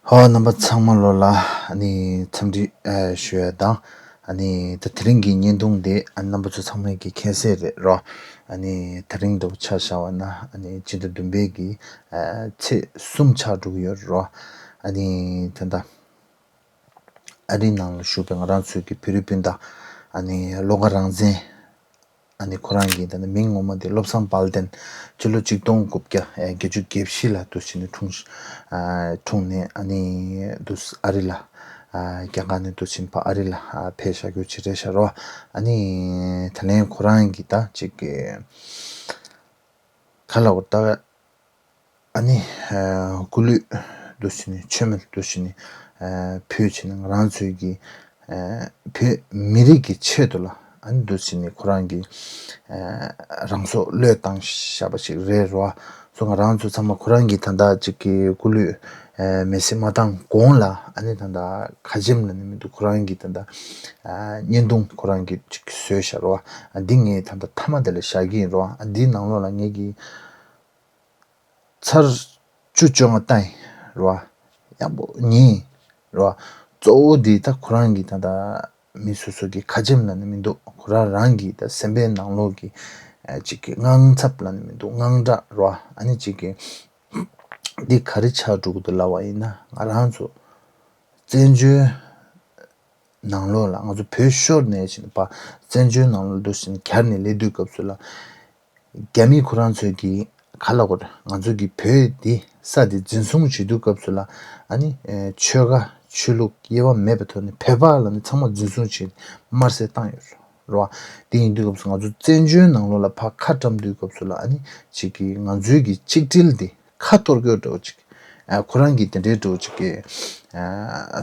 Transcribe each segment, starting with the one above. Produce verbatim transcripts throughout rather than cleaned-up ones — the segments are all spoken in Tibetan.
ཨོ། རྣམ་པ་ཚང་མ་ལོ་ལ་ཨ་ནི་འཚམས་འདྲི་ཨ་ཞུ་ཡ་དང་། ཨ་ནི་ད་དེ་རིང་གི་བརྙན་ཐུང་དེ་ཨ་ནི་རྣམ་པ་ཚོ་ཚང་མས་ཀྱི་མཁྱེན་གསལ་རེད་རོ། ཨ་ནི་དེ་རིང་འདྲ་པོ་ཆ་བཞག་པ་ན་ཨ་ནི་སྤྱི་ཟླ་བདུན་པའི་གི་ཨ་ཚེས་གསུམ་ཆགས་འགྲོ་གི་ཡོད་རོ། ཨ་ནི་ད་ལྟ་ཨ་རིའི་ནང་ལ་བཞུགས་པའི་ང་རང་ཚོའི་གི་བོད་རིགས་སྤུན་ཟླ་ཨ་ནི་བློ་དགའ་རང་བཙན། ཨ་ནི་ཁོ་རང་གི་ད་ནི་མིང་ངོ་མ་དེ་བློ་བཟང་དཔལ་ལྡན། སྤྱི་ལོ་ཆིག་སྟོང་དགུ་བརྒྱ་ཨེ་བརྒྱད་ཅུ་གྱ་བཞི་ལ་འདུག་སེ་ནས་འཁྲུངས་ཤ་ཨ་འཁྲུངས་ནས་ཨ་ནི་འདུག་སེ་ཨ་རི་ལ་ཨ་རྒྱ་གར་ནས་འདུག་སེ་ཕར་ཨ་རི་ལ་ཨ་ཕེབས་བཞག་རྒྱུ་ཅིག་རེད་ཤག་རོ། ཨ་ནི་ད་ལན་ཁོ་རང་གི་ད་ཅིག་གི་ག་ལ་འོ་ད། ཨ་ནི་ཨ་སྐུ་ལུས་འདུག་སེ་ནས་མཆོད་མེ་འདུག་སེ་ནས་ཨ་ཕུལ་བྱས་ནས་ང་རང་ཚོའི་གི་ཨ་བོད་མི་རིགས་ཀྱི་ཆེད་དུ་ལ་ཨ་ནི་འདུག་སེ་ནས་ཁོ་རང་གི་ཨ་རང་སྲོག་བློས་བཏང་བཞག་པ་ཞིག་རེད་རོ། སོ་ང་རང་ཚོ་ཚང་མ་ཁོ་རང་གི་ད་ལྟ་ཅིག་གི་སྐུ་ལུས་ཨ་མེ་བསྲེགས་མ་བཏང་གོང་ལ་ཨ་ནི་ད་ལྟ་ཁ་ཆེམས་ལ་ནི་མི་འདུག་ཁོ་རང་གི་ད་ལྟ་ཨ་བརྙན་ཐུང་ཁོ་རང་གི་ཅིག་བཟོས་བཞག་རོ། ཨ་འདི་ངས་ད་ལྟ་མཐའ་མ་དེ་ལ་བཞག་གི་ཡིན་རོ། ཨ་འདིའི་ནང་ལོགས་ལ་ངས་གི་ཚར་བཅུ་བཅོ་ལྔ་བཏང་ཡིན་རོ། ཡག་པོ་ཉན་རོ། གཙོ་བོ་འདི་ད་ཁོ་རང་གི་ད་ལྟ་མི་སོ་སོ་གི་ཁ་ཆེམས་ལ་ནི་མི་འདུག་ཁོ་རང་རང་གི་ད་སེམས་པའི་ནང་ལོགས་ཀྱི་ཨ་ཅིག་གི་དངངས་འཚབ་ལ་ནི་མི་འདུག་དངངས་སྐྲག་རོ། ཨ་ནི་ཅིག་གི་འདི་ག་རེ་ཆགས་འགྲོ་གི་འདུག་ལབ་པ་ཡིན་ན་ང་རང་ཚོ་བཙན་བྱོལ་ནང་ལོགས་ལ་ང་ཚོ་བོད་ཤོར་ནས་ཕྱིན་པ་བཙན་བྱོལ་ནང་ལོགས་འདུག་སེ་གྱར་ནས་སླེབས་དུས་སྐབས་སུ་ལ། རྒྱ་མི་ཁོ་རང་ཚོས་ཀྱི་ག་ལ་གོ་ང་ཚོ་གི་བོད་འདི་ས་འདི་འཛིན་བཟུང་བྱེད་དུས་སྐབས་སུ་ལ་ཨ་ནི་ཆོལ་ཁ་ཆོས་ལུགས་དབྱེ་བ་མེད་པའི་ཐོག་ནས་བོད་པ་ལ་ནི་ཚང་མ་འཛིན་བཟུང་བྱས་དམར་བསད་བཏང་ཡོད་རེད་བ། དེ་ཡིན་དུས་སྐབས་སུ་ང་ཚོ་བཙན་བྱོལ་ནང་ལོགས་ལ་ཕར་ཁ་བཀྲམ་དུས་སྐབས་སུ་ལ་ཨ་ནི་ཅིག་གི་ང་ཚོའི་གི་ཆིག་སྒྲིལ་འདི་ཁ་གཏོར་སྐྱོད་འདྲ་བོ་ཅིག་ཁོ་རང་གིས་དེ་འདྲའི་འདྲ་བོ་ཅིག་གི་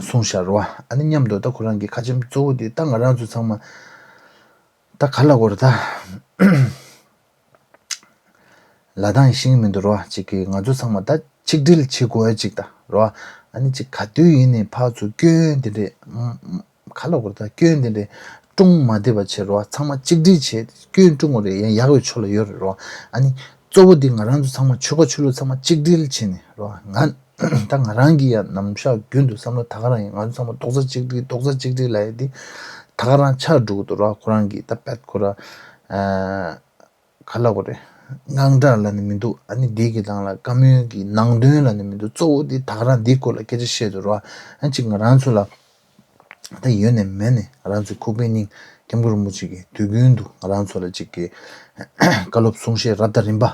གསུངས་བཞག་རེད་བ། ཨ་ནི་མཉམ་དུ་ད་ཁོ་རང་གི་ཁ་ཆེམས་གཙོ་བོ་འདི་ད་ང་རང་ཚོ་ཚང་མ་ད་ག་ལ་གོ་རེད་ད། ལ་དྭགས་ཤིང་མི་འདུག་རོ། ཅིག་གིས་ང་ཚོ་ཚང་མ་ད་ཆིག་སྒྲིལ་བྱེད་དགོས་ཡ་ཅིག་ད་རོ། ཨ་ནི་ཅིག་ག་དུས་ཡིན་ནའི་ཕར་ཚུར་སྐྱོན་དེ་འདྲས་ག་ལ་གོ་ད་སྐྱོན་དེ་འདྲས་སྲུང་མ་བདེ་བ་བྱེད་རོ། ཚང་མ་ཆིག་སྒྲིལ་བྱེད་སྐྱོན་སྲུང་དགོས་རེད། ཡང་ཡག་པའི་ཕྱོགས་ལ་ཡོད་རེད་རོ། ཨ་ནི་གཙོ་བོ་འདི་ང་རང་ཚོ་ཚང་མ་ཆོལ་ཁ་ཆོས་ལུགས་ཚང་མ་ཆིག་སྒྲིལ་བྱེད་ནས་རོ། ང་ད་ང་རང་གི་ཡང་ནམ་ཞག་རྒྱུན་དུ་བསམ་བློ་ད་ག་རང་ཡིན། ང་ཚོ་ཚང་མ་རྡོག་རྩ་གཅིག་སྒྲིལ་རྡོག་རྩ་གཅིག་སྒྲིལ་ལབ་ཡ་འདི་ད་ག་རང་ཆགས་འགྲོ་གི་འདུག་རོ། ཁོ་རང་གིས་ད་བད་ཁོ་ར་ག་ལ་གོ་རེད། དངངས་སྐྲག་ལབ་ནི་མི་འདུག་ཨ་ནི་འདི་གི་སྟེང་ལ་བཀའ་མོལ་གྱི་ནང་དོན་ལབ་ནི་མི་འདུག་གཙོ་བོ་འདི་ད་ག་རང་འདིའི་སྐོར་ལ་སྐད་ཆ་བཤད་འདུག་རོ། ཨ་ཅིག་ང་རང་ཚོ་ལ་ད་ཡོད་ནས་མེད་ནས་ང་རང་ཚོའི་ཁུག་པའི་སྙིང་སྐྱབས་མགོན་རིན་པོ་ཆེ་གི་དུས་རྒྱུན་དུ་ང་རང་ཚོ་ལ་ཅིག་གི་བཀའ་སློབ་གསུང་བཤད་རབ་དང་རིམ་པ་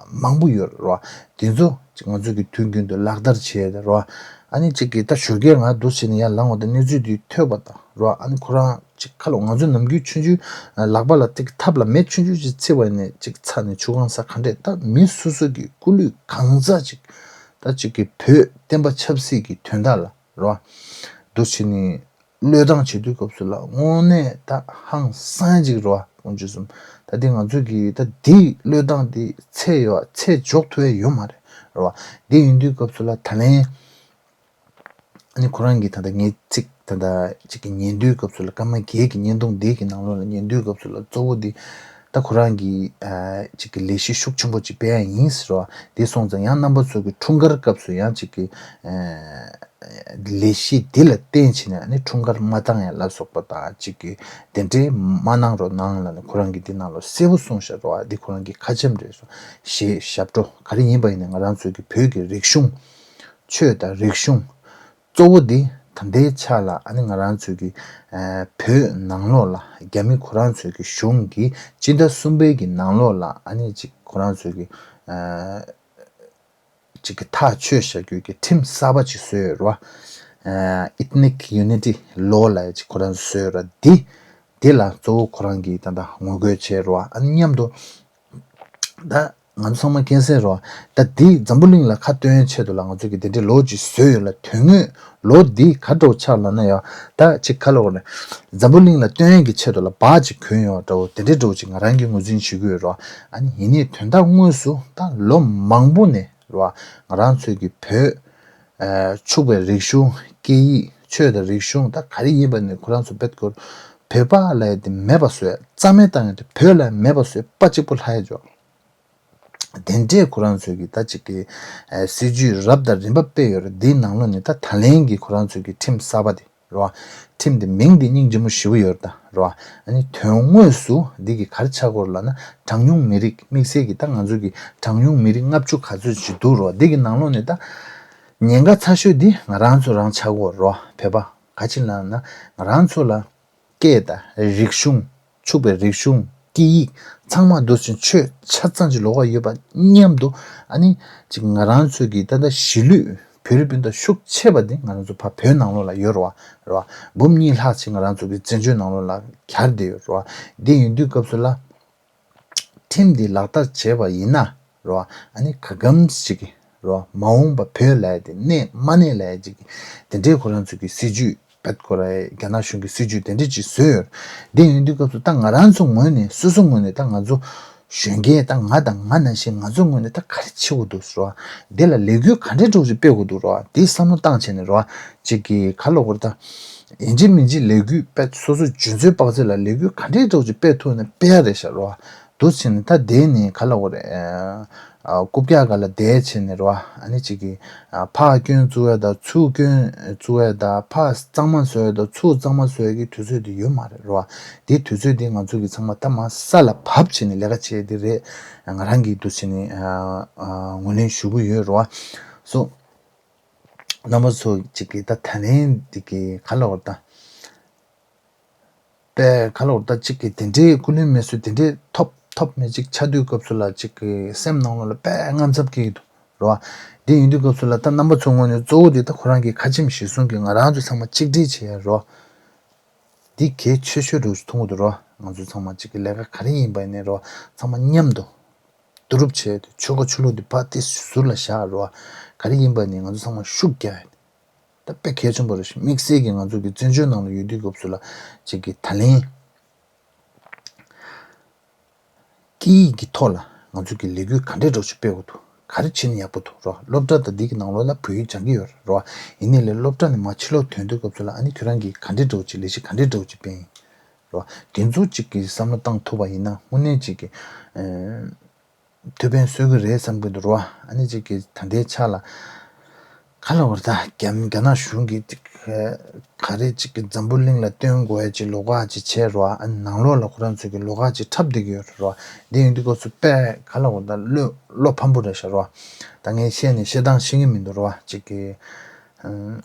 མང་པོ་ཡོད་རེད་རོ། དེ་ཚོ་ཅིག་ང་ཚོ་གི་དུས་རྒྱུན་དུ་ལག་བསྟར་བྱས་ཏེ་རོ། ཨ་ནི་ཅིག་གི་ད་ཞོགས་ཀས་ང་འདུག་བྱས་ནས་ཡར་ལངས་པ་དང་གནས་ཚུལ་འདི་ཐོས་པ་དང་རོ། ཨ་ནི་ཁོ་རང་ཅིག་ཁ་ལོ་ང་ཚོ་ནམ་རྒྱུན་ཆུང་ཆུང་ལག་པ་ལ་ཏིག་ཐབ་ལ་མེ་ཆུང་ཆུང་ཅིག་ཚིག་པ་ཡིན་ནས་ཅིག་ཚ་ནས་ཆུ་གང་ས་ག་འདྲས་ད་མི་སོ་སོ་གི་སྐུ་ལུས་གང་ཟག་ཅིག་ད་ཅིག་གི་བོད་བསྟན་པ་ཆབ་སྲིད་ཀྱི་དོན་དག་ལ་རོ། འདུག་བྱས་ནས་བློས་བཏང་བྱེད་དུས་སྐབས་སུ་ལ་དངོས་གནས་ད་ཧང་སང་ཅིག་རོ། དཀོན་མཆོག་གསུམ། ད་འདི་ང་ཚོ་གི་ད་འདི་བློས་བཏང་འདི་ཚད་ཡོད་ཚད་འཇོག་ཐུབ་ཡ་ཡོད་མ་རེད་རོ། འདི་ཡིན་དུས་སྐབས་སུ་ལ་ད་ལན་ཨ་ནི་ཁོ་རང་གིས་ད་ལྟ་ངའི་ཚིག་ད་ལྟ་ཅིག་གི་ཉན་དུས་སྐབས་སུ་ལ་སྐར་མ་བརྒྱད་ཀྱི་བརྙན་ཐུང་འདི་གི་ནང་ལོགས་ལ་ཉན་དུས་སྐབས་སུ་ལ་གཙོ་བོ་འདི་ད་ཁོ་རང་གིས་ཨ་ཅིག་གི་ལས་གཞི་ཤུགས་ཆེན་པོ་ཅིག་སྤེལ་ཡ་ཡིན་ཟེར་བ་འདི་སོང་ཙང་ཡང་རྣམ་པ་ཚོ་གི་འཁྲུངས་སྐར་སྐབས་སུ་ཡང་ཅིག་གི་ཨ་ལས་གཞི་འདི་ལ་བརྟེན་བྱས་ནས་ཨ་ནི་འཁྲུངས་སྐར་མ་བཏང་ཡ་ལ་སོགས་པ་དང་ཅིག་གི་དེ་འདྲའི་མ་གནང་རོགས་གནང་ལབ་ནས་ཁོ་རང་གིས་འདི་ནང་ལ་གསལ་པོ་གསུངས་བཞག་རོགས། ཨ་འདི་ཁོ་རང་གི་ཁ་ཆེམས་རེད་སོ་ཞེས་ཞབས་བྲོ་ག་རེ་ཡིན་པ་ཡིན་ནའི་ང་རང་ཚོ་གི་བོད་ཀྱི་རིག་གཞུང་ཆོས་དང་རིག་གཞུང་གཙོ་བོ་འདི་ད་ལྟའི་ཆ་ལ་ཨ་ནི་ང་རང་ཚོའི་གི་ཨ་བོད་ནང་ལོགས་ལ་རྒྱ་མི་ཁོ་རང་ཚོའི་གི་གཞུང་གི་སྤྱི་ཟླ་གསུམ་པའི་གི་ནང་ལོགས་ལ་ཨ་ནི་ཅིག་ཁོ་རང་ཚོའི་གི་ཨ་ཅིག་གི་ཐག་ཆོད་བཞག་རྒྱུའི་གི་ཁྲིམས་གསར་པ་ཅིག་བཟོས་ཡོད་རེད་བ། ཨ་Ethnic Unity Law ལབ་ཡ་ཅིག་ཁོ་རང་ཚོ་བཟོས་ཡོད་རེད། འདི་འདི་ལ་གཙོ་བོ་ཁོ་རང་གིས་ད་ལྟ་ངོ་རྒོལ་བྱས་རེད་བ། ཨ་ནི་མཉམ་དུ་ད་ང་ཚོ་ཚང་མ་མཁྱེན་གསལ་རེད་བ། ད་འདི་འཛམ་བུ་གླིང་ལ་ཁ་སྟོན་ཆེད་དུ་ལ་ང་ཚོ་གི་དེ་འདྲའི་ལོ་ཅིག་བཟོས་ཡོད་ལ་དོན་དངོས་ལོ་འདི་ག་འདྲ་བོ་ཆགས་ལབ་ན་ཡང་ད་ཅིག་ག་ལབ་དགོས་རེད། འཛམ་བུ་གླིང་ལ་སྟོན་ཡས་ཀྱི་ཆེད་དུ་ལ་སྦག་ཅིག་གོན་ཡོད་འདྲ་བོ་དེ་འདྲའི་འདྲ་བོ་ཅིག་ང་རང་གིས་ངོས་འཛིན་བྱེད་ཀྱི་ཡོད་རེད་བ། ཨ་ནི་ཡིན་ནའི་དོན་དག་དངོས་སུ་ད་ལོ་མང་པོ་ནས་རེད་བ། ང་རང་ཚོའི་གི་བོད་ཨ་ཕྱུག་པའི་རིག་གཞུང་སྐད་ཡིག་ཆོས་དང་རིག་གཞུང་ད་ག་རེ་ཡིན་པ་ནས་ཁོ་རང་ཚོ་བེད་སྐོར་བོད་པ་ལབ་ཡ་དེ་མེད་པ་བཟོས་རྩ་མེད་བཏང་ཡ་དེ་བོད་ལ་མེད་པ་བཟོས་པ་གཅིག་པུ་ལྷག་ཡ་འཇོག་དེ་འདྲའི་ཁོ་རང་ཚོས་ཀྱི་ད་ཅིག་གི་ཨ་སྲིད་ཇུས་རབ་དང་རིམ་པ་སྤེལ་ཡོད་རེད། འདིའི་ནང་ལོགས་ནས་ད་ད་ལན་གྱི་ཁོ་རང་ཚོས་ཀྱི་ཁྲིམས་གསར་པ་དེ་རེད་བ། ཁྲིམས་དེ་མིང་དེ་སྙིང་རྗེ་མོ་ཞེ་པོ་ཡོད་རེད་ད་རེད་བ། ཨ་ནི་དོན་དངོས་སུ་འདི་གི་ག་རེ་ཆགས་ཀྱི་ཡོད་རེད་ལབ་ན། གྲངས་ཉུང་མི་རིགས་དམིགས་བསལ་གྱི་ད་ང་ཚོ་གི་གྲངས་ཉུང་མི་རིགས་ལྔ་བཅུ་ག་ཚོད་ཅིག་འདུག་རེད་བ། འདི་གི་ནང་ལོགས་ནས་ད་ཉེན་ཁ་ཚ་ཤོས་འདི་ང་རང་ཚོ་རང་ཆགས་ཀྱི་ཡོད་རེད་བ། བོད་པ་ག་ཅི་ལབ་ན། ང་རང་ཚོ་ལ་སྐད་དང་རིག་གཞུང་། ཕྱུག་པའི་རིག་གཞུང་། སྐད་ཡིག་ཚང་མ་འདུག་ཅིང་ཆོས་ཆ་ཚང་ཅིག་ལོགས་ཀ་ཡོད་པ་མཉམ་དུ། ཨ་ནི་ཅིག་ང་རང་ཚོའི་གི་ད་ལྟ་གཞིས་ལུས་བོད་རིགས་སྤུན་ཟླ་ཤུགས་ཆེ་བ་འདི་ང་རང་ཚོ་ཕ་བོད་ནང་ལོགས་ལ་ཡོད་རེད་བ། རེད་བ། འབུམ་གཉིས་ལྷག་ཅིག་ང་རང་ཚོ་གི་བཙན་བྱོལ་ནང་ལོགས་ལ་གྱར་བསྡད་ཡོད་རེད་བ། འདི་ཡིན་དུས་སྐབས་སུ་ལ། ཁྲིམས་འདི་ལག་བསྟར་བྱས་པ་ཡིན་ན་རོ། ཨ་ནི་ག་གམ་ཞིག་རོ། མ་འོངས་པ་བོད་ལ་ཡ་དེ་གནས་མ་གནས་ལ་ཡ་ཅིག་དེ་འདྲའི་ཁོ་རང་ཚོ་གི་སྲིད་ཇུས་བེད་ཁོ་ར་རྒྱ་ནག་གཞུང་གི་སྲིད་ཇུས་དེ་འདྲ་ཅིག་བཟོས་ཡོད། དེ་ཡིན་དུས་སྐབས་སུ་ད་ང་རང་ཚོ་ངོས་ནས་སོ་སོ་ངོས་ནས་ད་ང་ཚོ་གཞོན་སྐྱེས་ད་ང་དང་ང་ནང་བཞིན་ང་ཚོ་ངོས་ནས་ད་ག་རེ་བྱེད་དགོས་འདུག་རོ། དེ་ལ་ལས་འགུལ་ག་འདྲའི་འགྲོ་ཅིག་སྤེལ་དགོས་འདུག་རོ། དེ་བསམ་བློ་བཏང་བྱས་ནས་རོ། ཅིག་གི་ག་ལ་འོར་ད། ཡིན་གཅིག་མིན་གཅིག་ལས་འགུལ་སྤེལ། སོ་སོ་རྒྱུ་མཚན་དཔག་ཚད་ལ་ལས་འགུལ་ག་འདྲའི་འདྲ་བོ་ཅིག་སྤེལ་ཐུབ་ན་སྤེལ་ཡ་རེད་ཤག་རོ། འདུག་བྱས་ནས་ད་དེ་ནས་ག་ལ་འོ་རེད། ཨ་རྐུབ་བཀྱག་སྒང་ལ་བསྡད་བྱས་ནས་རོ། ཨ་ནི་ཅིག་གི་ཨ་ཕར་སྐྱོན་བཙུགས་ཡ་དང་ཚུར་སྐྱོན་བཙུགས་ཡ་དང་ཕར་གཙང་མ་བཟོ་ཡ་དང་ཚུར་གཙང་མ་བཟོ་ཡ་གི་དུས་ཚོད་དེ་ཡོད་མ་རེད་རོ། དེའི་དུས་ཚོད་དེ་ང་ཚོ་གི་ཚང་མ་ད་མར་ས་ལ་བབས་བྱས་ནས་ལས་ཀ་བྱས་དེ་རེད། ང་རང་གིས་འདུག་བྱས་ནས་ཨ་ཨ་ངོས་ལེན་ཞུ་གི་ཡོད་རོ། སོ། རྣམ་པ་ཚོ་ཅིག་གིས་ད་ད་ལན་འདི་གི་ག་ལ་བར་ད། དཔེ་ག་ལ་བར་ད་ཅིག་གིས་དེ་འདྲའི་སྐུ་ལུས་མེ་གསོད་དེ་འདྲའི་ཐོབ་ཐོབ་མེད་ཅིག་ཆགས་དུས་སྐབས་སུ་ལ་ཅིག་གི་སེམས་ནང་ལོགས་ལ་དཔེ་དངངས་འཚབ་སྐྱེ་གི་འདུག་རོ། འདི་ཡིན་དུས་སྐབས་སུ་ལ་ད་རྣམ་པ་ཚོ་ངོས་ནས་གཙོ་བོ་འདི་ད་ཁོ་རང་གི་ཁ་ཆེམས་གཞིར་བཟུང་གིས་ང་རང་ཚོ་ཚང་མ་གཅིག་སྒྲིལ་བྱེད་ཡ་རོ། འདི་གལ་ཆེ་ཤོས་འདྲ་བོ་ཞིག་མཐོང་གི་འདུག་རོ། ང་ཚོ་ཚང་མ་གཅིག་གི་ལས་ཀ་ག་རེ་ཡིན་པ་ཡིན་ནའི་རོ། ཚང་མ་མཉམ་དུ་བསྡུ་རུབ་བྱས་ཏེ་ཆོལ་ཁ་ཆོས་ལུགས་འདི་ཕར་ཏེ་ཟུར་ལ་བཞག་རོ། ག་རེ་ཡིན་པ་ནི་ང་ཚོ་ཚང་མ་ཤུགས་རྒྱག་ཡ་ད་དཔེ་གལ་ཆེན་པོ་རེད་ཤག་དམིགས་བསལ་གྱིས་ང་ཚོ་གི་བཙན་བྱོལ་ནང་ལ་ཡོད་དུས་སྐབས་སུ་ལ་གཅིག་གི་ད་ལན་སྐད་ཡིག་གི་ཐོག་ལ་ང་ཚོ་གི་ལས་འགུལ་ག་འདྲས་འདྲ་བོ་ཞིག་སྤེལ་དགོས་འདུག་ག་རེ་བྱས་ན་ཡག་པོ་འདུག་རོ། སློབ་གྲྭ་དང་འདི་གི་ནང་ལོགས་ལ་བོད་ཡིག་སྦྱང་གི་ཡོད་རེད་རོ། ཡིན་ནའི་ལས་སློབ་གྲྭ་ནས་མར་ཕྱི་ལོགས་ཐོན་དུས་སྐབས་སུ་ལ་ཨ་ནི་ཁྱོད་རང་གིས་ག་འདྲས་འདྲ་བོ་ཅིག་ལས་གཞི་ག་འདྲས་འདྲ་བོ་ཅིག་སྤེལ་ཡིན་རོ། དེ་ཚོ་ཅིག་གི་བསམ་བློ་བཏང་ཐུབ་པ་ཡིན་ན་དངོས་གནས་ཅིག་གི་ཨ་ཐུགས་ཕན་གསོས་ཀྱི་རེད་བསམ་གྱི་འདུག་རོ། ཨ་ནི་ཅིག་གི་ད་ལྟའི་ཆ་ལ་ག་ལ་བར་ད་རྒྱ་རྒྱ་ནག་གཞུང་གིས་ཅིག་ག་རེ་ཅིག་གི་འཛམ་བུ་གླིང་ལ་སྟོན་དགོས་ཡ་ཅིག་ལོགས་ཀ་ཅིག་བྱས་རོ། ཨ་ནི་ནང་ལོགས་ལ་ཁོ་རང་ཚོ་གི་ལོགས་ཀ་ཅིག་འཁྲབ་བསྡད་ཀྱི་ཡོད་རེད་རོ། འདི་ཡིན་དུས་སྐབས་སུ་དཔེ་ག་ལ་བར་ད་བློ་བློ་ཕམ་པོ་རེད་ཤག་རོ། ད་ངས་བཤད་ནས་བཤད་སྟངས་ཤེས་ཀྱི་མི་འདུག་རོ། ཅིག་གི་ཨ།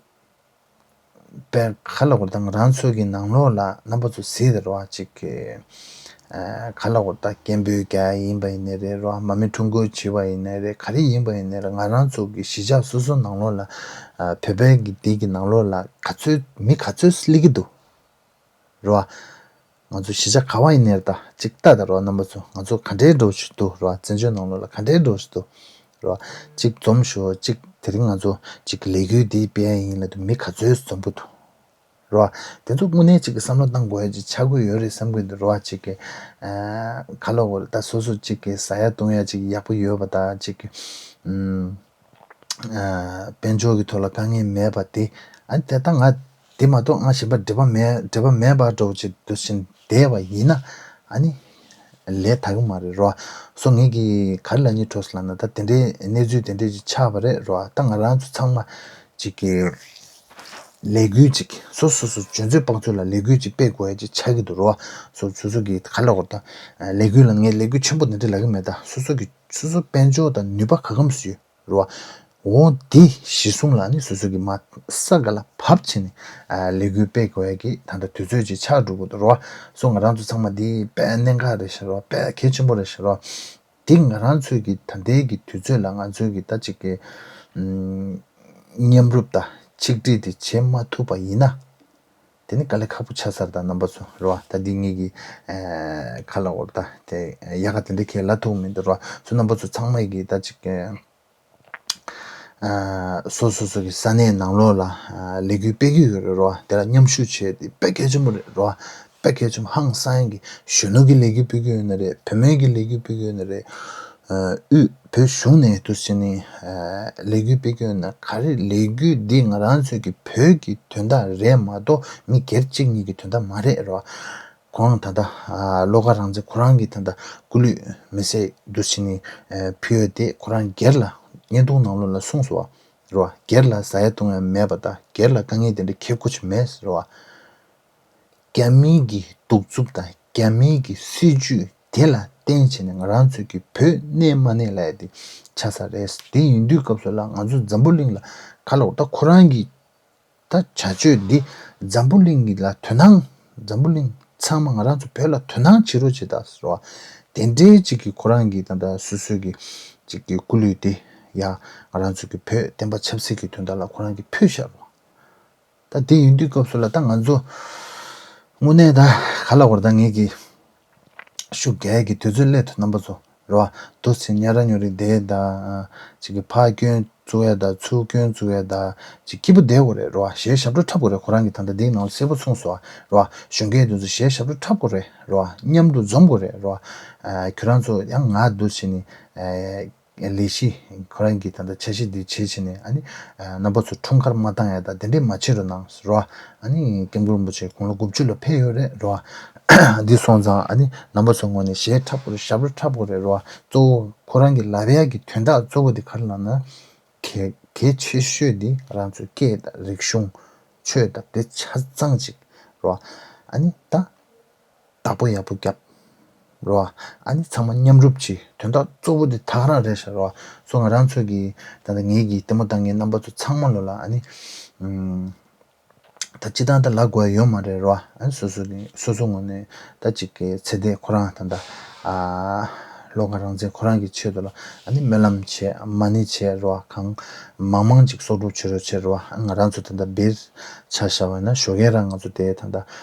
དཔེ་ག་ལ་བར་ད་ང་རང་ཚོ་གི་ནང་ལོགས་ལ་རྣམ་པ་ཚོ་གཟིགས་དང་རོ། ཅིག་གི་ཨ་ག་ལ་བར་ད་སྐད་འབོད་རྒྱག་ཡ་ཡིན་པ་ཡིན་ནའི་རེད་རོ། མར་མེ་ཁྲོམ་སྐོར་བྱེད་པ་ཡིན་ནའི་རེད། ག་རེ་ཡིན་པ་ཡིན་ནའི་རེད། ང་རང་ཚོ་གི་གཞིས་ཆགས་སོ་སོ་ནང་ལོགས་ལ་ཨ་བོད་པའི་གི་འདི་གི་ནང་ལོགས་ལ་ག་ཚོད་མི་ག་ཚོད་སླེབས་ཀྱི་འདུག་རོ། ང་ཚོ་གཞིས་ཆགས་ག་བ་ཡིན་ནའི་རེད། ད་ཅིག་ལྟ་དང་རོ། རྣམ་པ་ཚོ་ང་ཚོ་ག་འདྲའི་འགྲོ་བཞིན་འདུག་རོ། བཙན་བྱོལ་ནང་ལོགས་ལ་ག་འདྲའི་འགྲོ་བཞིན་འདུག་རོ། ཅིག་འཛོམས་ཤོག་ཅིག་དེ་རིང་ང་ཚོ་ཅིག་ལས་འགུལ་འདི་སྤེལ་ཡ་ཡིན་ལབ་དུས་མི་ག་ཚོད་འཛོམས་ཀྱི་འདུག་རོ། དེ་ཚོ་དངོས་གནས་ཅིག་གི་བསམ་བློ་བཏང་དགོས་ཡ་ཅིག་ཆགས་ཀྱི་ཡོད་རེད་བསམ་གྱི་འདུག་རོ། ཅིག་གི་ཨ་ག་ལ་བར་ད་སོ་སོ་ཅིག་གི་ཟ་ཡ་བཏུང་ཡ་ཅིག་ཡག་པོ་ཡོད་པ་དང་ཅིག་གི་ཨམ། ཨ་དཔལ་འབྱོར་གྱི་ཐོག་ལ་དཀའ་ངལ་མེད་པ་དེ། ཨ་དེ་ལྟ་ང་དེ་མ་གཏོགས་ང་གཞན་པ་འབྲེལ་བ་མེད། འབྲེལ་བ་མེད་པ་འདྲ་བོ་ཅིག་འདུག་བཞིན་བསྡད་པ་ཡིན་ན་ཨ་ནི་ལས་དག་གི་མ་རེད་རོ། སོ་ངེད་ཀྱིས་ག་རེ་ལབ་སྙིང་བྲོ་སོང་ལབ་ན། ད་དེ་འདྲའི་གནས་ཚུལ་དེ་འདྲའི་ཅིག་ཆགས་པ་རེད་རོ། ད་ང་རང་ཚོ་ཚང་མ་ཅིག་གི་ལས་འགུལ་ཅིག་སོ་སོ་སོ་རྒྱུ་མཚན་དཔག་ཚོད་ལ་ལས་འགུལ་ཅིག་སྤེལ་དགོས་ཡ་ཅིག་ཆགས་ཀྱི་འདུག་རོ། སོ་སོ་སོ་གི་ག་ལ་འོ་ད་ལས་འགུལ་ལ་ངས་ལས་འགུལ་ཆེན་པོ་དེ་འདྲ་ལབ་ཀྱི་མེད། ད་སོ་སོ་གི་སོ་སོ་དཔལ་འབྱོར་དང་ནུས་པ་ག་གམ་སུ་ཡོད། རོ། འོ་དེ་གཞི་བཟུང་ལ་ནི་སོ་སོ་གི་མ་ས་ག་ལ་བབས་བྱས་ནས་ཨ་ལས་འགུལ་སྤེལ་དགོས་ཡ་གི་ད་ལྟ་དུས་ཚོད་ཅིག་ཆགས་འགྲོ་གི་འདུག་རོ། སོ་ང་རང་ཚོ་ཚང་མ་འདི་དཔེ་གནད་འགག་རེད་ཤག་རོ། དཔེ་གལ་ཆེན་པོ་རེད་ཤག་རོ། འདི་ང་རང་ཚོའི་གི་ད་ལྟའི་གི་དུས་ཚོད་ལ་ང་ཚོའི་གི་ད་ཅིག་གི་ཨམ་མཉམ་རུབ་དང་ཆིག་སྒྲིལ་དེ་བྱེད་མ་ཐུབ་པ་ཡིན་ན། དེ་ནི་དཀའ་ལས་ཁག་པོ་ཆགས་ཚར་ད་རྣམ་པ་ཚོ་རོ། ད་འདི་ངེད་ཀྱི་ཨ་ག་ལ་འོ་ད་དེ་ཡག་ག་དེ་འདྲ་ཁས་ལ་ཐུག་མི་འདུག་རོ། སོ་རྣམ་པ་ཚོ་ཚང་མ་གི་ད་ཅིག་གི་ཨ་སོ་སོ་སོ་གི་ས་གནས་ནང་ལོགས་ལ་ཨ་ལས་འགུལ་སྤེལ་གྱི་ཡོད་རེད་རོ། དེ་ལ་མཉམ་ཞུགས་བྱས་ཏེ་དཔེ་གལ་ཆེན་པོ་རེད་རོ། དཔེ་གལ་ཆེན་པོ་ཧང་སང་གི་གཞོན་ནུ་གི་ལས་འགུལ་སྤེལ་གྱི་ཡོད་ན་རེད། བུད་མེད་ཀྱི་ལས་འགུལ་སྤེལ་གྱི་ཡོད་ན་རེད། ཨ་དབུས་བོད་གཞུང་ནས་དུ་ཟིན་ནས་ཨ་ལས་འགུལ་སྤེལ་གྱི་ཡོད་ན་ག་རེ་ལས་འགུལ་འདི་ང་རང་ཚོའི་གི་བོད་ཀྱི་དོན་དག་རེད་མ་གཏོགས་མི་སྒེར་གཅིག་གཉིས་ཀྱི་དོན་དག་མ་རེད་རོ། གང་ད་ལྟ་བློ་དགའ་རང་བཙན་ཁོ་རང་གིས་ད་ལྟ་སྐུ་ལུས་མེ་སྲེག་འདུག་བྱས་ནས་ཕུལ་ཡོད་དེ། ཁོ་རང་སྒེར་ལ་བརྙན་ཐུང་ནང་ལོགས་ལ་གསུངས་སོང་བ་རེད་བ། སྒེར་ལ་ཟ་ཡ་བཏུང་ཡ་མེད་པ་དང་། སྒེར་ལ་དཀའ་ངལ་དེ་འདྲ་འཁེལ་དགོས་ཀྱི་མེད་ཟེར་བ། རྒྱ་མིའི་གི་གདུག་རྩུབ་དང་རྒྱ་མིའི་གི་སྲིད་ཇུས་དེ་ལ་བརྟེན་བྱས་ནས་ང་རང་ཚོའི་གི་བོད་གནས་མ་གནས་ལབ་ཡ་དེ་ཆགས་ས་རེད། དེ་ཡིན་དུས་སྐབས་སུ་ལ་ང་ཚོ་འཛམ་བུ་གླིང་ལ་ག་ལ་འོ་ད་ཁོ་རང་གི་ད་བྱ་སྤྱོད་འདི་འཛམ་བུ་གླིང་གི་ལ་དོ་སྣང་། འཛམ་བུ་གླིང་ཚང་མ་ང་རང་ཚོ་བོད་ལ་དོ་སྣང་བྱེད་རོགས་བྱེད་ད་ཟེར་བ། དེ་འདྲའི་ཅིག་གི་ཁོ་རང་གི་ད་ལྟ་སོ་སོའི་གི་ཅིག་གི་སྐུ་ལུས་དེ་ཡ་ང་རང་ཚོ་གི་བོད་བསྟན་པ་ཆབ་སྲིད་ཀྱི་དོན་དག་ལ་ཁོ་རང་གི་ཕུལ་བཞག་རོགས། ད་དེ་ཡིན་དུས་སྐབས་སུ་ལ་ད་ང་ཚོ་དངོས་གནས་ད་ག་ལ་བར་ད་ངེད་ཀྱི་ཤུགས་རྒྱག་ཡས་ཀྱི་དུས་ཚོད་སླེབས་ཐུབ། རྣམ་པ་ཚོ་རེད་བ། དུ་ཚིག་ཉ་ར་ཉོ་རི་དེ་ད་ཅིག་གི་ཕ་སྐྱོན་བཙུགས་ཡ་ད་ཚུར་སྐྱོན་བཙུགས་ཡ་ད་ཅིག་སྐྱིད་པོ་བསྡད་དགོས་རེད་རེད་བ། གཞས་ཞབས་བྲོ་འཁྲབ་དགོས་རེད། ཁོ་རང་གི་ད་ལྟ་འདིའི་ནང་གསལ་པོ་གསུངས་སོང་རེད་བ། གཞོན་སྐྱེས་དུ་ཚོ་གཞས་ཞབས་བྲོ་འཁྲབ་དགོས་རེད་རེད་བ། མཉམ་དུ་འཛོམས་དགོས་རེད་རེད་བ། ཁྱོད་རང་ཚོ་ཡང་ང་འདུག་བྱས་ནས། ལས་གཞི་ཁོ་རང་གི་ད་ལྟ་འཆར་གཞི་འདི་བྱེད་བྱས་ནས་ཨ་ནི། རྣམ་པ་ཚོ་འཁྲུངས་སྐར་མ་བཏང་ཡ་ད་དེ་འདྲས་མ་བྱེད་རོགས་གནང་ཟེར་བ། ཨ་ནི་སྐྱབས་མགོན་རིན་པོ་ཆེ་དགུང་ལོ་དགུ་བཅུ་ལ་ཕེབས་ཡོད་རེད་རོ། འདི་སོང་ཙང་ཨ་ནི་རྣམ་པ་ཚོ་ངོས་ནས་གཞས་འཁྲབ་དགོས་རེད། ཞབས་བྲོ་འཁྲབ་དགོས་རེད་རོ། གཙོ་བོ་ཁོ་རང་གི་ལབ་ཡ་གི་དོན་དག་གཙོ་བོ་དེ་ག་རེ་ལབ་ན། གལ་གལ་ཆེ་ཤོས་དེ་རང་ཚོའི་སྐད་དང་རིག་གཞུང་། ཆོས་དང་དེ་ཆ་ཚང་ཅིག་རོ། ཨ་ནི་ད། བདག་པོ་ཡག་པོ་རྒྱབ། རོ། ཨ་ནི་ཚང་མ་མཉམ་རུབ་ཀྱི་དོན་དག་གཙོ་བོ་དེ་ད་ག་རང་རེད་ཤག་རོ། སོ་ང་རང་ཚོ་གི་ད་ལྟ་ངེད་ཀྱི་ལྟད་མོ་ལྟ་མཁན་རྣམ་པ་ཚོ་ཚང་མ་ལོ་ལ་ཨ་ནི། ཨུམ། ད་སྤྱི་བཏང་ད་ལབ་དགོས་ཡ་ཡོད་མ་རེད་རོ། ཨ་ནི་སོ་སོ་ནི་སོ་སོ་ངོས་ནས་ད་ཅིག་གི་ཚེ་འདས་ཁོ་རང་ད་ལྟ་ཨ། བློ་དགའ་རང་བཙན་ཁོ་རང་གི་ཆེད་དུ་ལ་ཨ་ནི་སྨོན་ལམ་བྱས། མ་ཎི་བྱས་རོ། གང་མང་མང་ཅིག་གསོག་སྒྲུབ་བྱེད་རོགས་བྱེད་རོ། ང་རང་ཚོ་ད་ལྟ་སྦིར་ཆ་བཞག་པ་ཡིན་ན་ཞོགས་ཀས་རང་ང་ཚོ་དེ་ད་ལྟ་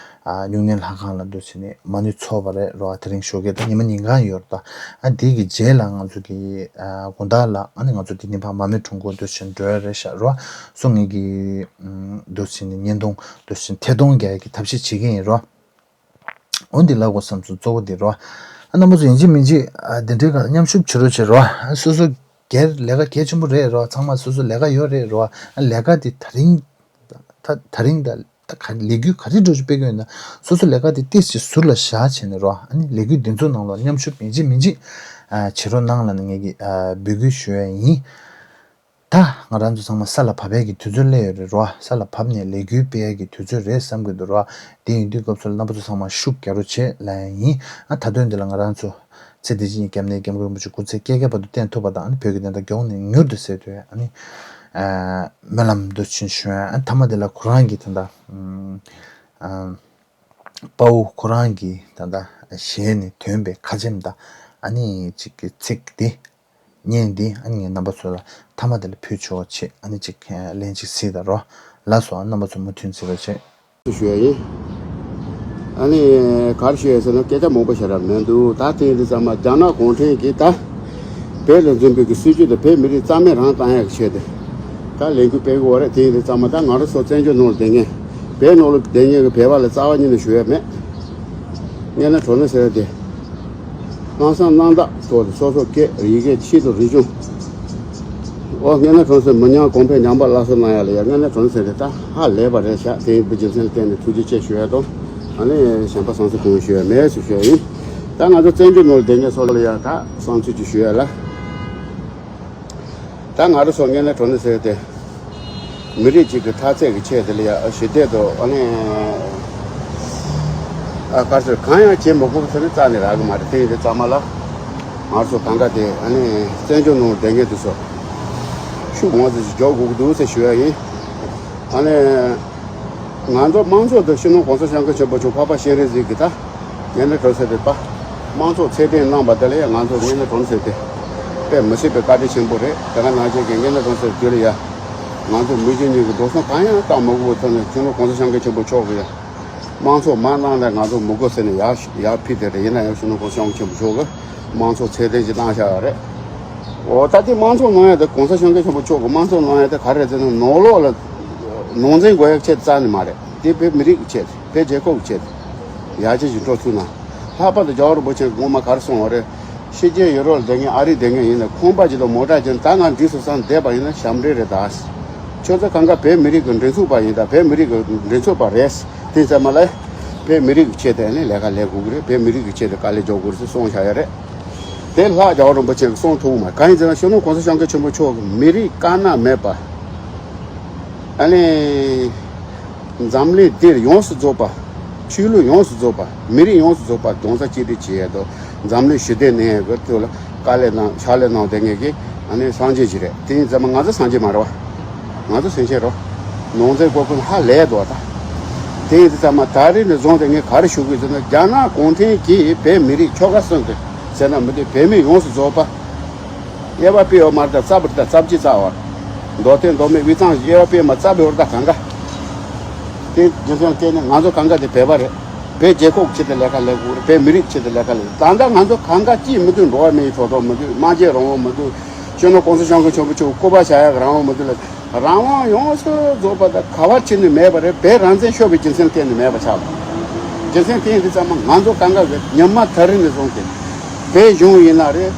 ཨ་སྨྱུང་གནས་ལྷ་ཁང་ལ་འདུག་བྱས་ནས་མ་ཎི་ཚོགས་པ་རེད་རོ། དེ་རིང་ཞོགས་ཀས་ད་ཉི་མ་ཉིན་གང་ཡོད་རེད། ད་ཨ་དེ་གི་རྗེས་ལ་ང་ཚོ་གི་ཨ་དགོང་དག་ལ་ཨ་ནི་ང་ཚོ་དེ་ནི་ཕ་མ་མེ་གྲོང་ཁོ་འདུག་བྱས་འགྲོ་ཡ་རེད་ཤག་རོ། སོ་ངེད་ཀྱི་འདུག་བྱས་ནས་བརྙན་ཐུང་འདུག་བྱས་ཐད་གཏོང་རྒྱག་ཡ་གི་ཐབས་ཤེས་བྱེད་ཀྱི་ཡིན་རོ། འོ་འདི་ལབ་དགོས་བསམ་སོང་གཙོ་བོ་འདི་རོ། ཨ་རྣམ་པ་ཚོ་ཡིན་གཅིག་མིན་གཅིག་ཨ་འདི་འདྲའི་ག་མཉམ་ཞུགས་བྱེད་རོགས་བྱེད་རོ། ཨ་སོ་སོ་སྒེར་ལས་ཀ་གལ་ཆེན་པོ་རེད་རོ། ཚང་མ་སོ་སོ་ལས་ཀ་ཡོད་རེད་རོ། ཨ་ལས་ཀ་འདི་ད་རིང་ད་ད་རིང་ད་ད་ག་ལས་འགུལ་ག་རེ་འགྲོ་ཞིག་སྤེལ་གི་ཡོད་ན་སོ་སོ་ལས་ཀ་འདི་ཏོག་ཙམ་ཟུར་ལ་བཞག་བྱས་ནས་རོ། ཨ་ནི་ལས་འགུལ་འདི་ཚོ་ནང་ལ་མཉམ་ཞུགས་ཡིན་གཅིག་མིན་གཅིག་ཨ་བྱེད་རོགས་གནང་ལབ་ནས་ངེད་ཀྱིས་ཨ་འབོད་སྐུལ་ཞུ་ཡ་ཡིན། ད་ང་རང་ཚོ་ཚང་མ་ས་ལ་བབས་པའི་གི་དུས་ཚོད་སླེབས་ཡོད་རེད་རོ། ས་ལ་བབས་ནས་ལས་འགུལ་སྤེལ་ཡ་གི་དུས་ཚོད་རེད་བསམ་གི་འདུག་རོ། དེ་ཡིན་དུས་སྐབས་སུ་རྣམ་པ་ཚོ་ཚང་མ་ཤུགས་རྒྱག་རོགས་བྱེད་ལབ་ཡ་ཡིན། ཨ་ད་དོན་འདི་ལ་ང་རང་ཚོ་ཚེ་འདི་ཕྱི་གཉིས་སྐྱབས་གནས་སྐྱབས་མགོན་རིན་པོ་ཆེ་སྐུ་ཚེ་བསྐལ་བརྒྱའི་བར་དུ་བརྟན་ཐུབ་པ་དང་། ཨ་ནི་བོད་ཀྱི་བདེན་མཐའ་མགྱོགས་ནས་མྱུར་དུ་གསལ་ཐུབ་ཡ་ཨ་ནི་ཨ་སྨོན་ལམ་འདུག་ཕྱིན་ཞུ་ཡ། ཨ་མཐའ་མ་དེ་ལ་ཁོ་རང་གི་ད་ལྟ་ཨ་དཔའ་བོ་ཁོ་རང་གི་ད་ལྟ་ཞལ་ནས་ཐོན་པའི་ཁ་ཆེམས་དང་ཨ་ནི་ཅིག་གི་ཚིག་དེ། བརྙན་འདི་ཨ་ནི་ངས་རྣམ་པ་ཚོ་ལ་མཐའ་མ་དེ་ལ་ཕུལ་ཆོག་ཆེད་ཨ་ནི་ཅིག་ལན་ཅིག་གཟིགས་དང་རོ། ལགས་སོ། ཨ་རྣམ་པ་ཚོ་མུ་མཐུད་གཟིགས་རོགས་བྱེད། ཞུ་ཡ་ཡིན། ཨ་ནི་གར་ཞུ་ཡ་ཟེར་ན་སྐད་ཆ་མང་པོ་བཤད་ར་མི་འདུག་ད་ཐེངས་འདི་ཚང་མ་རྒྱ་ནག་གུང་ཁྲན་གྱིས་ད་བོད་ལ་འཛིན་པའི་གི་སྲིད་ཇུས་དང་བོད་མི་རིགས་རྩ་མེད་རང་བཏང་ཡ་གི་ཆེད་དུ་ད་ལས་འགུལ་སྤེལ་གི་ཡོད་རེད། ཐེངས་འདི་ཚང་མ་ད་ང་རང་ཚོ་བཙན་བྱོལ་ནང་ལ་བསྡད་མཁན་བོད་ནང་ལ་བསྡད་མཁན་གི་བོད་པ་ལ་རྩ་བ་ཉིད་ནས་ཞུ་ཡ་མེད། དངོས་གནས་དྲང་གནས་ཟེར་ཏེ། ལྷག་བསམ་རྣམ་དག་ཐོག་ཏུ་སོ་སོ་སྐད་ཡི་གེ་ཆེད་དུ་རིག་གཞུང་། ཨོ་དངོས་གནས་དྲང་གནས་མི་ཉམས་གོང་འཕེལ་ཉམས་པ་སླར་གསོ་གནང་ཡ་ལ་ཡ་དངོས་གནས་དྲང་གནས་ཟེར་ཏེ་ད་ཧ་ལས་པ་རེད་ཤག་དེ་ཡིན་པའི་རྒྱུ་མཚན་ལ་བརྟེན་ནས་ཐུགས་རྗེ་ཆེ་ཞུ་ཡ་དང་། ཨ་ནི་གཞན་པ་བསམ་ཚུལ་གང་ཞུ་ཡ་མེད་ཟེར་ཞུ་ཡ་ཡིན། ད་ང་ཚོ་བཙན་བྱོལ་ནང་ལ་བསྡད་མཁན་ཚོ་ལ་ཡ་ད་བསམ་ཚུལ་ཅིག་ཞུ་ཡ་ལ། ད་ང་རང་ཚོ་དངོས་གནས་དྲང་གནས་ཟེར་ཏེ། མི་རིགས་གཅིག་གི་འཐབ་རྩོད་ཀྱི་ཆེད་དེ་ལ་ཡ་ཞི་བདེ་དང་ཨ་ནི་ཨ་དཀའ་སྤྱད་གང་ཡང་བྱེད་མི་དགོས་ཟེར་ནས་རྩ་ནས་རག་གི་མ་རེད། དེ་ཡིན་དུས་ཚང་མ་ལ་ང་ཚོ་གང་ག་དེ་ཨ་ནི་བཙན་བྱོལ་ནང་བསྡད་མཁན་དེ་ཚོ་ཤུགས་མང་ཙམ་ཞིག་རྒྱག་དགོས་ཀྱི་འདུག་ཟེར་ཞུ་ཡ་ཡིན། ཨ་ནི་ང་ཚོ་དམངས་གཙོ་དང་སྤྱི་ནོར་༸གོང་ས་༸སྐྱབས་མགོན་ཆེན་པོ་མཆོག་འཕགས་པ་སྤྱན་རས་གཟིགས་ཀྱི་ད་དངོས་གནས་དྲང་གནས་ཟེར་ཏེ་ད་དམངས་གཙོ་ཚད་ལྡན་གནང་པ་དེ་ལ་ཡང་ང་ཚོ་དངོས་གནས་དྲང་གནས་ཟེར་ཏེ་དཔེ་མི་སྲིད་པའི་བཀའ་དྲིན་ཆེན་པོ་རེད། དེ་ག་ནང་བཞིན་གྱི་དངོས་གནས་དྲང་གནས་ཟེར་དུས་ལ་ཡ་ང་ཚོ་མི་རྒྱུ་གཉིས་ཀྱི་འགྲོ་སོང་གང་ཡང་བཏང་མ་དགོས་པའི་ཐོག་ནས་སྤྱི་ནོར་༸གོང་ས་༸སྐྱབས་མགོན་ཆེན་པོ་མཆོག་གིས་ཡ་དམངས་གཙོ་མ་གནང་ན་ང་ཚོ་མི་དགོས་ཟེར་ནས་ཡར་ཡར་ཕུལ་དེ་རེད། ཡིན་ན་ཡང་སྤྱི་ནོར་༸གོང་ས་༸སྐྱབས་མགོན་ཆེན་པོ་མཆོག་གིས་དམངས་གཙོ་ཚད་ལྡན་ཞིག་གནང་བཞག་ཡོད་རེད། འོ་ད་དེ་དམངས་གཙོ་གནང་ཡ་དེ་༸གོང་ས་༸སྐྱབས་མགོན་ཆེན་པོ་མཆོག་གིས་དམངས་གཙོ་གནང་ཡ་དེ་ག་རེ་རེད་ཟེར་ན་ནང་ལོགས་ལ་ནང་འཛིང་དགོས་ཡ་ཆེད་རྩ་ནས་མ་རེད། དེ་བོད་མི་རིགས་ཀྱི་ཆེད་བོད་རྒྱལ་ཁབ་ཀྱི་ཆེད་ཡར་རྒྱས་ཀྱི་འགྲོ་ཐུབ་ན། ལྷག་པར་དུ་རྒྱལ་བ་རིན་པོ་ཆེ་གིས་སྔོན་མ་ག་རེ་གསུངས་པ་རེད། ཕྱི་རྒྱལ་ཡུ་རོབ་ལ་བསྡད་མཁན་ཨ་རི་བསྡད་མཁན་ཡིན་ན་ཁང་པ་ཅིག་དང་མོ་ཊ་ཅིག་ད་ང་འགྲིག་སོང་བསམ་བསྡད་པ་ཡིན་ན་ཞབས་འདྲེན་རེད་ད། ཁྱོད་ཚོ་གང་ག་བོད་མི་རིགས་ཀྱི་མགྲིན་ཚབ་པ་ཡིན་ད། བོད་མི་རིགས་ཀྱི་མགྲིན་ཚབ་པ་རེད། དེ་ཚང་མ་ལ། བོད་མི་རིགས་ཀྱི་ཆེད་དུ་ནི་ལས་ཀ་ལས་དགོས་ཀྱི་རེད། བོད་མི་རིགས་ཀྱི་ཆེད་དུ་དཀའ་ལས་རྒྱག་དགོས་རེད་ཟེར་གསུངས་བཞག་ཡོད་རེད། དེ་ལྷག་རྒྱལ་བ་རིན་པོ་ཆེ་གིས་གསུངས་ཐུབ་མ་རེད། གང་ཡིན་ཟེར་ན་གཞོན་ནུ་གོང་ས་སྐྱབས་མགོན་ཆེན་པོ་མཆོག་གིས་མི་རིགས་དཀར་ནག་མེད་པ། ཨ་ནི། འཛམ་གླིང་འདིར་ཡོངས་སུ་རྫོགས་པ། ཆོས་ལུགས་ཡོངས་སུ་རྫོགས་པ། མི་རིགས་ཡོངས་སུ་རྫོགས་པ་རྡོག་རྩ་གཅིག་སྒྲིལ་བྱེད་ཡས་དོ། འཛམ་གླིང་ཞི་བདེ་གནས་ཡས་ཀྱི་ཐོག་ལ་དཀའ་ལས་གནང་ཕྱག་ལས་གནང་བསྡད་མཁན་གྱི་ཨ་ནི་སངས་རྒྱས་ཅིག་རེད། དེ་ཡིན་ཙང་མ་ང་ཚོ་སངས་རྒྱས་མ་རེད་བ། ང་ཚོ་སེམས་ཅན་རེད། ནང་ཚན་སྐོར་ཀུན་ཧ་ལས་འདུག་བ་ད། དེ་ཡིན་ཙང་མ་ད་རེས་ནས་བཟུང་སྟེ་ངས་ག་རེ་ཞུ་དགོས་ཟེར་ན། རྒྱ་ནག་གུང་ཁྲན་གྱིས་བོད་མི་རིགས་ཆོལ་ཁ་གསུམ་གྱི་ཟེར་ན་མི་འདུག་བོད་མི་ཡོངས་སུ་རྫོགས་པ། དབྱེ་བ་ཕྱེ་ཡོད་མ་རེད། ད་རྩ་བར་ད་རྩ་བརྒྱུད་རྩ་བར། མདོ་སྟོད་མདོ་སྨད་དབུས་གཙང་དབྱེ་བ་ཕྱེ་མ་རྩ་བར་ད་གང་ག་དེ་རྒྱུ་མཚན་བལྟས་ནས་ང་ཚོ་གང་ག་དེ་བོད་པ་རེད། བོད་རྒྱལ་ཁབ་ཆེད་དུ་ལས་ཀ་ལས་དགོས་རེད། བོད་མི་རིགས་ཆེད་དུ་ལས་ཀ་ལས། ད་ལྟ་ང་ཚོ་གང་ག་ཅིས་མི་འདུག་འགྲོ་བ་མིའི་ཐོབ་ཐང་མི་འདུག་སྨྲ་བརྗོད་རང་དབང་མི་འདུག་གཞོན་ནུ་གོང་ས་སྐྱབས་མགོན་ཆེན་པོ་མཆོག་སྐུ་པར་བཞག་ཡག་རང་དབང་མི་འདུག་ལ། རང་དབང་ཡོངས་སུ་རྫོགས་པ་དང་ག་བ་ཕྱིན་ནས་མེད་པ་རེད། བོད་རང་བཙན་ཤོར་བའི་རྒྱུ་མཚན་བརྟེན་ནས་མེད་པ་ཆགས་པ། རྒྱུ་མཚན་དེ་ཡིན་དུས་ཙམ་མ་ང་ཚོ་གང་ག་གི་ཉམས་མ་ཐག་རིང་ནས་བཟུང་སྟེ། བོད་གཞུང་ཡིན་ན་རེད།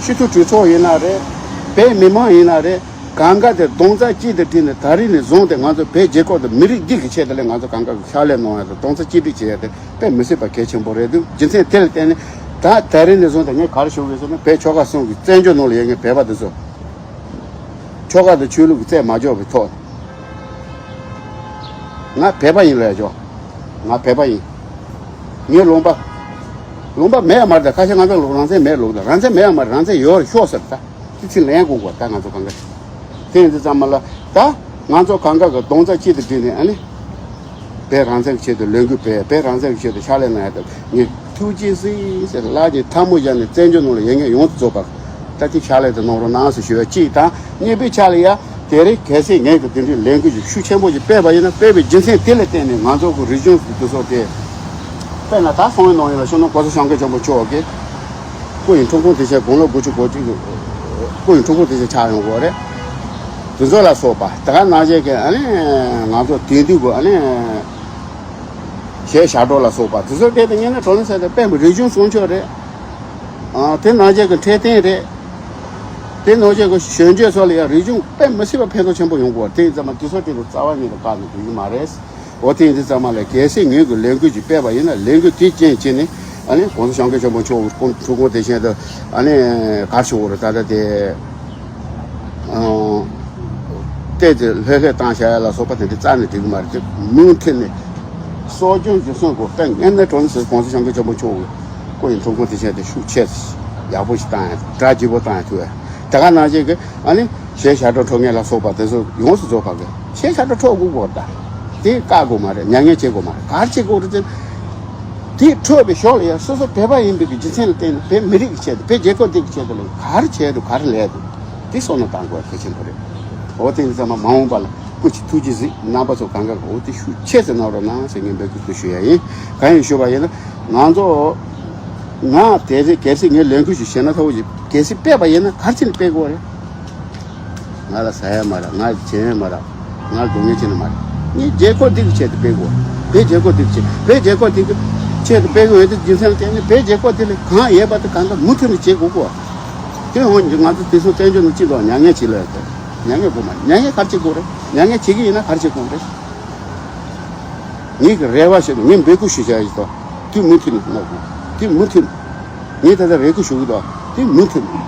སྤྱི་འཐུས་གྲོས་ཚོགས་ཡིན་ན་རེད། བོད་མི་མང་ཡིན་ན་རེད། གང་ག་དེ་རྡོག་རྩ་གཅིག་ཏུ་བསྒྲིལ་ནས་ད་རིང་ནས་བཟུང་སྟེ་ང་ཚོ་བོད་རྒྱལ་ཁབ་དང་མི་རིགས་འདི་གི་ཆེད་དུ་ལས་ང་ཚོ་གང་ག་གི་ཕྱག་ལས་གནང་ཡ་དང་རྡོག་རྩ་གཅིག་སྒྲིལ་བྱེད་ཡ་དེ་དཔེ་མི་སྲིད་པ་གལ་ཆེན་པོ་རེད་འདུག་རྒྱུ་མཚན་དེ་ལ་བརྟེན་ནས་ད་ད་རིང་ནས་བཟུང་སྟེ་ངས་ག་རེ་ཞུ་དགོས་ཟེར་ན། བོད་ཆོལ་ཁ་གསུམ་གྱི་བཙན་བྱོལ་ནང་ལ་ཡོད་མཁན་བོད་པ་དེ་ཚོ། ཆོལ་ཁ་དང་ཆོས་ལུགས་ཀྱི་རྩད་མ་འཇོག་པའི་ཐོག་ནས། ང་བོད་པ་ཡིན་ལབ་ཡ་ཆོག་ང་བོད་པ་ཡིན། ངའི་ལུང་པ། ལུང་པ་མེད་ཡ་མ་རེད། ད་ཁ་ཤས་ང་ཚོ་ལུང་རང་བཙན་མེད་ལུགས་དང་། རང་བཙན་མེད་ཡ་མ་རེད། རང་བཙན་ཡོད་རེད་ཤོག་ཟེར། ད་དེ་ཚིག་ལན་དགོས་གོ་ད་ང་ཚོ་གང་ག་དེ་ཡིན་དུས་ཙམ་མ་ལ། ད་ང་ཚོ་གང་ག་གི་རྡོག་རྩ་གཅིག་ཏུ་བསྒྲིལ་ནས་ཨ་ནི། བོད་རང་བཙན་གྱི་ཆེད་དུ་ལས་འགུལ་སྤེལ། བོད་རང་བཙན་གྱི་ཆེད་དུ་ཕྱག་ལས་གནང་ཡ་དང་། ངས་ཐུགས་རྗེ་གཟིགས་ཟེར། ལག་གཉིས་ཐལ་མོ་སྦྱར་ནས་བཙན་བྱོལ་ནང་ལ་ཡོད་མཁན་ཡོངས་སུ་རྫོགས་པ་ད་ཐེངས་ཕྱག་ལས་དེ་གནང་རོགས་གནང་ཟེར་ཞུ་ཡ་གཅིག་དང་། གཉིས་པའི་ཆ་ལ་ཡ་དེ་རིང་གལ་སྲིད་ངས་ཀྱི་དེ་འདྲའི་ལས་འགུལ་ཞིག་ཤུགས་ཆེན་པོ་ཞིག་སྤེལ་བ་ཡིན་ན། སྤེལ་བའི་རྒྱུ་མཚན་དེ་ལ་བརྟེན་ནས་ང་ཚོ་གི་རིག་གཞུང་དེ་ཚོ་དེ། དཔེར་ན་ད་སོང་བའི་ནང་ཡིན་ལ་གཞོན་ནུ་གོང་ས་སྐྱབས་མགོན་ཆེན་པོ་མཆོག་གི་སྐུ་ཡི་འཁྲུངས་སྐར་དེ་བཞིན་དགུང་ལོ་དགུ་བཅུ་གོ་གཅིག་གི་སྐུ་ཡི་འཁྲུངས་སྐར་དེ་བཞིན་ཆགས་ཡོང་གི་ཡོད་རེད། དེ་ཚོ་ལ་སོགས་པ། དེ་ག་ནང་བཞིན་གྱི་ཨ་ནི་ང་ཚོ་དེང་དུས་ཀྱི་ཨ་ནི་གཞས་ཞབས་བྲོ་ལ་སོགས་པ་དེ་ཚོ་སྐད་དུ་ཉན་ན་གྲོང་གསེབ་དེ་དཔེ་མི་རིག་གཞུང་སྲུང་སྐྱོབ་རེད། ཨ། དེ་ནང་བཞིན་གྱི་འཕྲོད་བསྟེན་རེད། དེ་ནང་བཞིན་གྱི་གཞོན་སྐྱེས་ཚོ་ལ་ཡང་རིག་གཞུང་དཔེ་མི་སྲིད་པ་ཕན་ཐོགས་ཆེན་པོ་ཡོང་གི་ཡོད་རེད། དེ་ཡིན་ཙང་མ་དེ་ཚོ་སྐད་དུ་རྩ་བ་ཉིད་དུ་བཀག་ནས་འགྲོ་གི་མ་རེད། འོ་དེ་ཡིན་དུས་ཙམ་མ་ལ་གལ་སྲིད་ངོས་ཀྱི་ལས་འགུལ་ཅིག་སྤེལ་བ་ཡིན་ན། ལས་འགུལ་དེའི་རྐྱེན་བྱས་ནས་ཨ་ནི་གོང་ས་སྐྱབས་མགོན་ཆེན་པོ་མཆོག་གི་སྐུ་འཁྲུངས་སྐར་དེ་བཞིན་དུ་ཨ་ནི་ག་རེ་ཞུ་དགོས་རེད། ད་ལྟ་དེ་ཨང་བལྟས་ཏེ་ལྷོད་ལྷོད་བཏང་བཞག་ཡ་ལ་སོགས་པ་དེ་འདྲ་རྩ་ནས་འགྲིག་གི་མ་རེད། དེ་མུ་མཐུད་ནས་གསོ་སྐྱོང་རྒྱུན་སྲུང་དགོས། དཔེ་ངན་ནས་གྲོང་གསེབ་གོང་ས་སྐྱབས་མགོན་ཆེན་པོ་མཆོག་གི་སྐུ་ཡི་འཁྲུངས་སྐར་དེ་བཞིན་དུ་ཤུགས་ཆེ་ཡག་པོ་ཞིག་བཏང་ཡ། གྲ་རྒྱས་པོ་བཏང་ཡ་ཐུབ་ཡ། དེ་ག་ནང་བཞིན་གྱི་ཨ་ནི་གཞས་ཞབས་བྲོ་འཁྲབ་མཁན་ལ་སོགས་པ་དེ་ཚོ་ཡོངས་སུ་རྫོགས་པ་གི་གཞས་ཞབས་བྲོ་འཁྲབ་དགོས་གོ་ད། དེ་བཀག་དགོས་མ་རེད། མྱ་ངན་བྱེད་དགོས་མ་རེད། ག་རེ་བྱེད་དགོས་རེད་ཟེར་ན། དེ་འཁྲབ་པའི་ཞོར་ལ་ཡང་སོ་སོ་བོད་པ་ཡིན་པའི་གི་རྒྱུ་མཚན་ལ་བརྟེན་ནས་བོད་མི་རིགས་ཀྱི་ཆེད་དུ། བོད་རྒྱལ་ཁབ་འདི་གི་ཆེད་དུ་ལ་ག་རེ་བྱས་འདུག་ག་རེ་ལས་འདུག་དེ་བསམ་བློ་བཏང་དགོས་གལ་ཆེན་པོ་རེད། འོ་དེ་ཡིན་ཙང་མ་མ་འོངས་པ་ལ་སྐུ་མཁྱེན་ཐུགས་རྗེ་གཟིགས། རྣམ་པ་ཚོ་གང་ག་གི་འོ་དེ་ཤུགས་ཆེ་ཙམ་གནང་རོགས་གནང་ཟེར་ངས་འབོད་སྐུལ་ཞུ་ཡ་ཡིན། གང་ཡིན་ཞུ་བ་ཡིན་ན། ང་ཚོ་ང་དེ་རེད། གལ་སྲིད་ངས་ལས་འགུལ་ཞིག་བྱས་ན་ཐོག་ཅིག་གལ་སྲིད་སྤེལ་བ་ཡིན་ན་ག་རེ་བྱས་ནས་སྤེལ་དགོས་རེད། ང་ལ་ཟ་ཡ་མ་རག་ང་ལ་བྱེད་ཡ་མ་རག་ང་ལ་སྡུག་བསྔལ་བྱེད་ནི་མ་རེད། ངས་རྒྱལ་ཁབ་འདི་གི་ཆེད་དུ་སྤེལ་དགོས། བོད་རྒྱལ་ཁབ་འདི་གི་ཆེད། བོད་རྒྱལ་ཁབ་འདི་གི་ཆེད་དུ་སྤེལ་དགོས་ཡོད་དུས་རྒྱུ་མཚན་ལ་བརྟེན་ནས་བོད་རྒྱལ་ཁབ་འདི་ལ་གང་ཡོད་པ་དེ་གང་ག་མུ་མཐུད་ནས་བྱེད་དགོས་གོ། དེ་འོན་ཀྱང་ང་ཚོ་དེ་ཚོ་བཙན་བྱོལ་ནང་སྤྱི་ཚོགས་མྱ་ངན་བྱེད་ལ་ཡོད་དེ། མྱ་ངན་དགོས་མ་རེད། མྱ་ངན་ག་རེ་བྱེད་དགོས་རེད། མྱ་ངན་བྱེད་ཀྱི་ཡིན་ན་ག་རེ་བྱེད་དགོས་རེད། ངེད་ཀྱི་རེ་བ་ཞིག་ངས་འབོད་སྐུལ་ཞུ་བྱ་ཡིན་ཏོ། དེ་མུ་མཐུད་ནས་གནང་དགོས། དེ་མུ་མཐུད་ནས། ངས་ད་ལྟ་རེ་སྐུལ་ཞུ་གི་འདུག་དེ་མུ་མཐུད་ནས།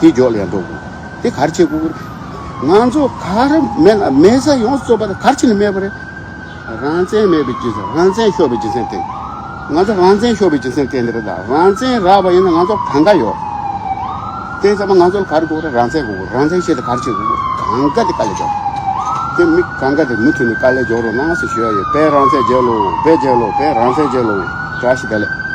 དེ་མགྱོགས་ལ་ཡང་འགྲོ་དགོས། དེ་ག་རེ་བྱེད་དགོས་ཀྱི་རེད། ང་ཚོ་ག་རེ་མེད་ལ་མེད་ས་ཡོངས་སུ་རྫོགས་པ་དེ་ག་རེ་བྱས་ནས་མེད་པ་རེད། རང་བཙན་མེད་པའི་རྒྱུ་མཚན། རང་བཙན་ཤོར་བའི་རྒྱུ་མཚན་དེ། ང་ཚོ་རང་བཙན་ཤོར་བའི་རྒྱུ་མཚན་དེ་འདི་རེད་ད། རང་བཙན་རག་པ་ཡིན་ན་ང་ཚོ་གང་ག་ཡོད། དེ་ཚང་མ་ང་ཚོ་ལ་ག་རེ་དགོས་རེད། རང་བཙན་དགོས། རང་བཙན་ཆེད་དུ་ག་རེ་བྱེད་དགོས། གང་ག་དེ་དཀའ་ལས་རྒྱག་དེ་མི་གང་ག་དེ་མུ་མཐུད་ནས་དཀའ་ལས་རྒྱག་རོགས་གནང་ཟེར་ཞུ་ཡ་ཡོད། བོད་རང་བཙན་རྒྱལ་ལོ། བོད་རྒྱལ་ལོ། བོད་རང་བཙན་རྒྱལ་ལོ། བཀྲ་ཤིས་བདེ་ལེགས།